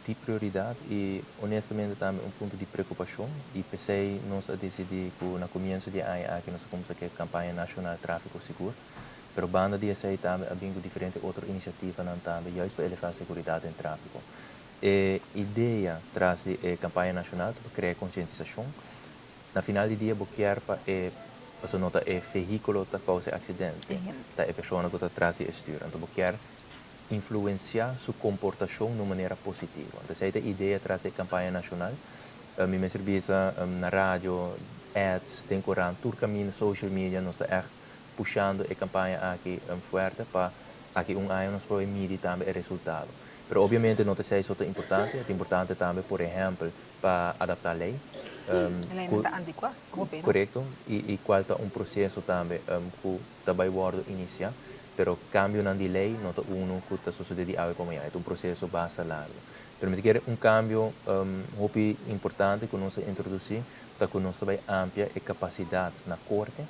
di prioridad y honestamente tambe un punto di preocupacion y p'esey nos a dicidi cu na comienso di aña aki nos a cuminsa cu e campaña nacional Trafico Sigur. Pero banda di esey tambe a bin cu diferente otro iniciativanan tambe juist pa eleva seguridad den trafico. E idea tras di e campaña nacional ta pa crea concientisacion. Na final di dia bo kier pa e pasobra no ta e vehiculo ta causa e accidente, ta e persona cu ta tras di e stuur. Anto bo kier influencia su comportacion na un manera positivo. Anto esey ta e idea tras di e campaña nacional. Mi mester bisa na radio, ads, den corant, tur caminda, social media nos ta echt pushando e campaña aki fuerte pa aki un aña nos por midi tambe e resultado. Pero obviamente no ta esey so ta importante, ta importante tambe, por ehempel, pa adapta ley. Ley no ta anticua, hopi, no? Correcto, y cual ta un proceso tambe cu ta bay wordo inicia, pero cambionan di ley no ta uno cu ta sucede di awe pa mañana, ta un proceso basta largo. Pero mi ta kere un cambio hopi importante cu nos a introduci ta cu nos ta bay amplia e capacidad na corte,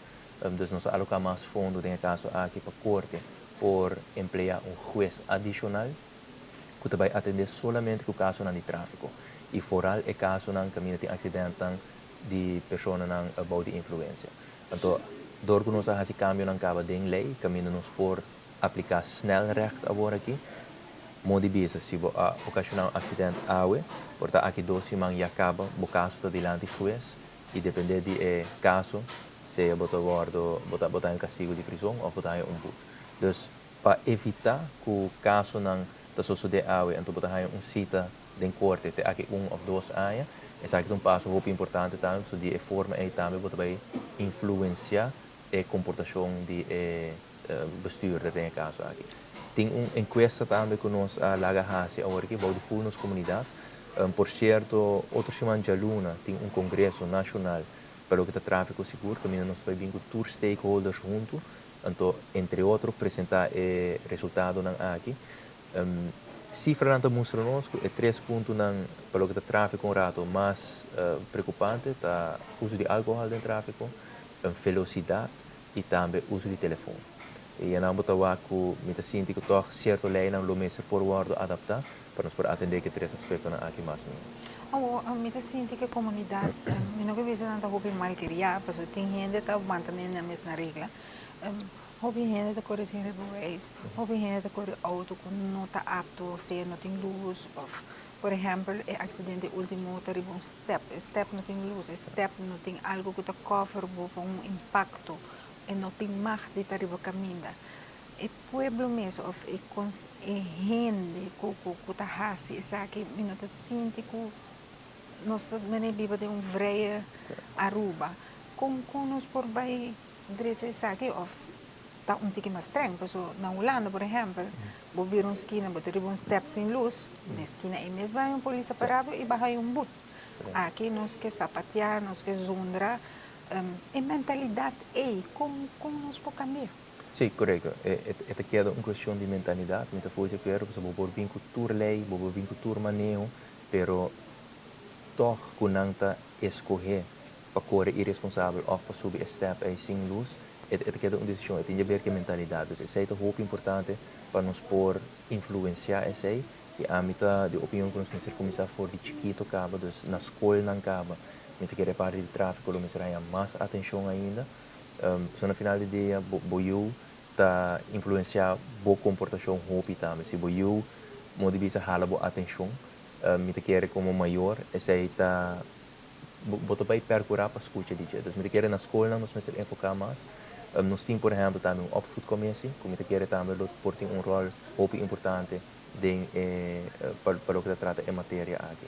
dus nos a aloca mas fondo den e caso aki pa corte por emplea un hues adicional cu ta bay atende solamente cu casonan di trafico y vooral e casonan caminda tin accidentenan di personanan bou di influencia. Anto dor cu nos a haci cambionan caba den ley caminda nos por aplica snelrecht awor aki, modi bisa si bo a ocasiona un accident awe, por ta aki 2 siman ya caba bo caso ta dilanti hues y depende di e caso sea bo ta wordo bo ta haya un castigo di prison of bo ta haya un boete. Dus pa evita cu casonan ta sucede awe anto bo ta haya un cita den corte te aki 1 of 2 aña, esaki ta un paso hopi importante tambe, pasobra di e forma ey tambe bo ta bay influencia e comportacion di e bestuurder den e caso aki. Tin un encuesta tambe cu nos a laga haci awor aki bou di full nos comunidad. Por cierto, otro siman djaluna tin un congreso nacional pa loke ta trafico sigur, caminda nos ta bay bin cu tur stakeholders hunto, anto entre otro presenta e resultadonan aki. Cifranan ta mustra nos cu e tres puntonan pa loke ta trafico un rato mas preocupante ta uso di alcohol den trafico, velocidad y tambe uso di telefon. Y nan bo ta wak cu mi ta sinti cu toch cierto leynan lo mester por wordo adapta pa nos por atende cu e tres aspectonan aki mas miho. Awo, mi ta sinti cu e comunidad, mi no ke bisa nan ta hopi malcriá, pasobra tin hende ta mantene nan mes na regla. Hopi hende ta core sin rijbewijs, hopi hende ta core auto cu no ta apto, sea no tin luz of, por ehempel, e accidente ultimo ta riba un step, e step no tin luz, e step no tin algo cu ta cover bo pa un impacto, e no tin mag di ta riba caminda. E pueblo mes of e hende cu ta haci esaki, mi no ta sinti cu nos ta mene biba den un vrije Aruba. Con nos por bay drecha esaki of ta un tiki mas streng? Paso na Hulanda, por ehempel, bo bira un skina, bo ta riba un step sin luz, na skina ey mes bay un polis a para bo y baha un boete. Aki nos ke zapatea, nos ke zundra. E mentalidad ey, con nos por cambia? Si, correcto. E ta keda un cuestion di mentalidad. Mi ta full di acuerdo, pasobra bo por bin cu tur ley, bo por bin cu tur maneho, pero toch cu nan ta escoge pa core irresponsabel of pa subi e step ey sin luz, e ta keda un decision. E tin di haber cu e mentalidad. Dus esey ta hopi importante pa nos por influencia esey. Y ami ta di opinion cu nos mester cuminsa for di chikito caba, dus na scolnan caba. Mi ta kere parti di trafico lo mester haya mas atencion ainda. So na final di dia, bo yiu ta influencia bo comportacion hopi tambe. Si bo yiu modi bisa hala bo atencion, mi ta kere como mayor, esey ta bo ta bay percura pa scucha di dje. Dus mi ta kere na scolnan nos mester enfoca mas. Nos tin, por ehempel, tambe un opvoedcommissie, cu mi ta kere tambe lo por tin un rol hopi importante den pa loke ta trata e materia aki.